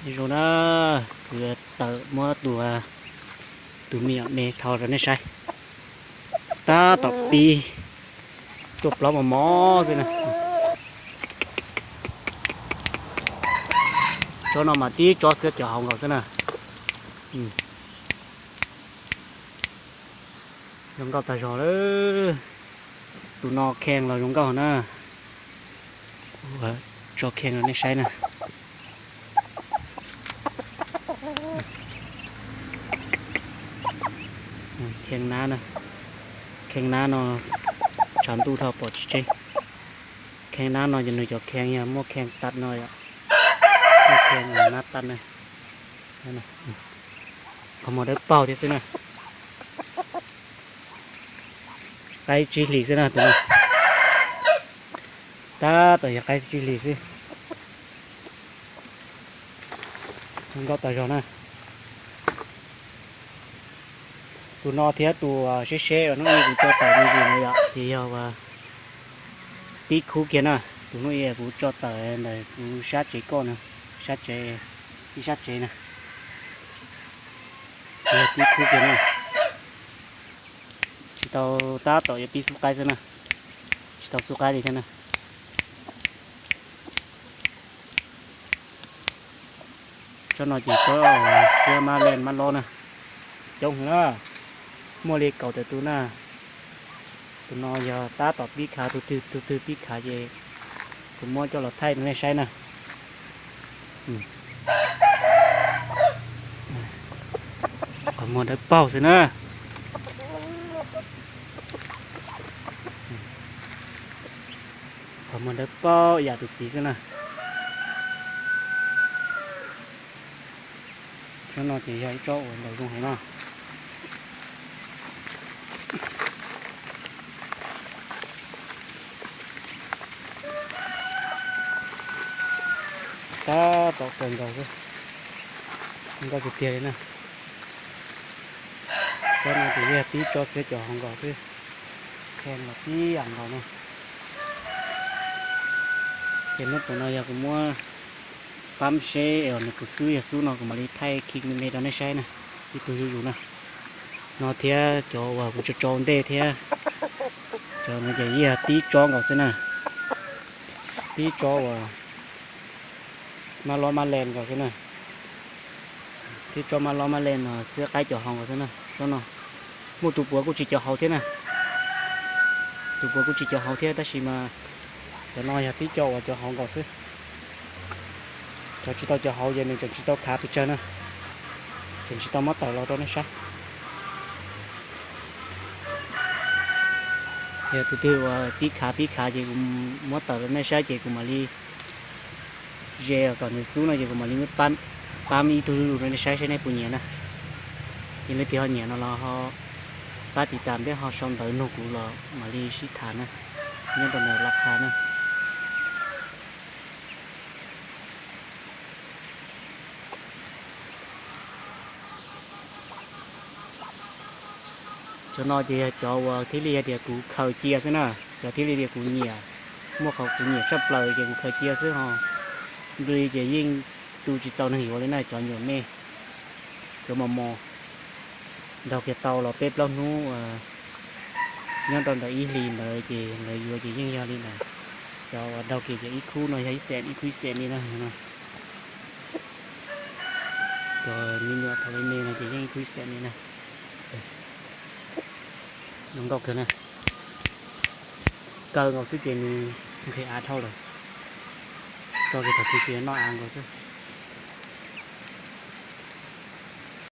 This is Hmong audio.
Zoo na, kuv tawm muab tus, tus me nyuam me tho rau nej saib. Tab tom pib tuaj plaub mos mos xwb na. Tsob no mas tib tsob xiab cov hauv nkaus xwb na. Zoo nkauj tag zog lawm. Tus no kheej los zoo nkauj na. Kuv tso kheej rau nej saib na. Kheej nab, kheej nab no tshav ntuj dhau pom tsis tseeb. Kheej nab no ces nws cov kheej yog muaj kheej tag no yom. Muaj kheej nab tag na. Qhov muag dawb paug thiab xwb na. Qaib tsib hlis xwb na tus no. Tab tom yog qaib tsib hlis xwb. Zoo nkauj tag zog na. Tus no thiab tus seb seb uas hnub ib kuv tso tawm me ntsis no yom, ces yog uas tib khub kiag na. Tus hnub ib kuv tso tawm ntawm kuv sab tsev koj na, sab tsev, ib sab tsev na. Ces yog tib khub kiag na. Tsis tau, tab tom yuav pib xub qaib xwb na. Tsis tau xub qaib li thiab na. Tsob no ces tsob xiab mab leej mab lob na, coob heev na, muaj li kaum tawm tus na. Tus no yog tab tom pib khav, tus twg tus twg pib khav ces kuv muab coj los thaij rau nej saib na. Qhov muag dawb paug xwb na. Qhov muag dawb paug yam tus txiv xwb na. Tsob no ces yog ib tsob uas ntaus zoo heev na. Tab tom kawg nkaus xwb, zoo nkauj tiag tiag li na. Tsob no ces yog tib tsob xiab cov hauv nkaus xwb, kheej los tib yam nkaus na. Ces hnub tus no yog kuv muab pab seb es nws puas xub, yog xub no kuv mam li thaij khi me me rau nej saib na, ib tug zuj zus na. No thiab cov uas kuv tso tso ntej thiab, cov no ces yog tib tsob nkaus xwb na, tib tsob uas mab lob mab leej nkaus xwb na. Tib tsob mab lob mab leej no xiab qaib cov hauv nkaus xwb na. Tsob no muaj tus puav kuj tsis cov hauv thiab na. Tus puav kuj tsis cov hauv thiab tab sis mas cov no yog tib co uas cov hauv nkaus xwb. Cov tsis tau cov hauv ces nws tseem tsis tau khav pes tsawg na, tseem tsis tau muab tawm los rau nej saib. Yog tus twg uas pib khav pib khav ces kuv muab tawm rau nej saib ces kuv mam li ze kom nws xub no ces kuv mam li muab pab ib tug zuj zus rau nej saib seb nej puas nyiam na. Ces leej twg ho nyiam no los ho pab tiv tam thiab ho sau ntawv nug kuv los mam li sib tham na, nyob rau ntawm laj qha na. Cov no ces yog cov uas thiaj li hais tias kuv khaws cia xwb na, cov thiaj li tias kuv nyiam, muaj qhov kuv nyiam tshaj plaws ces kuv khaws cia xwb ho. Nplua ces yeej tu tsis txaus neeg yuav li na, cov nyuam me, cov mos mos, nrog kiag tau los peb plaub hnub, nyob rau ntawm ib hlis ntawd ces lawv yuav ces yeej yog li ntawd. Cov uas nrog kiag ces ib khub no yog ib xees, ib khub ib xees li na. Cov me nyuam thaum me me no ces yeej ib khub ib xees li na. Zoo nkauj kawg na. Kaw nkaus xwb ces nws nqhis av dhau lawm. Tso kiag thaum twg ces noj av nkaus xwb.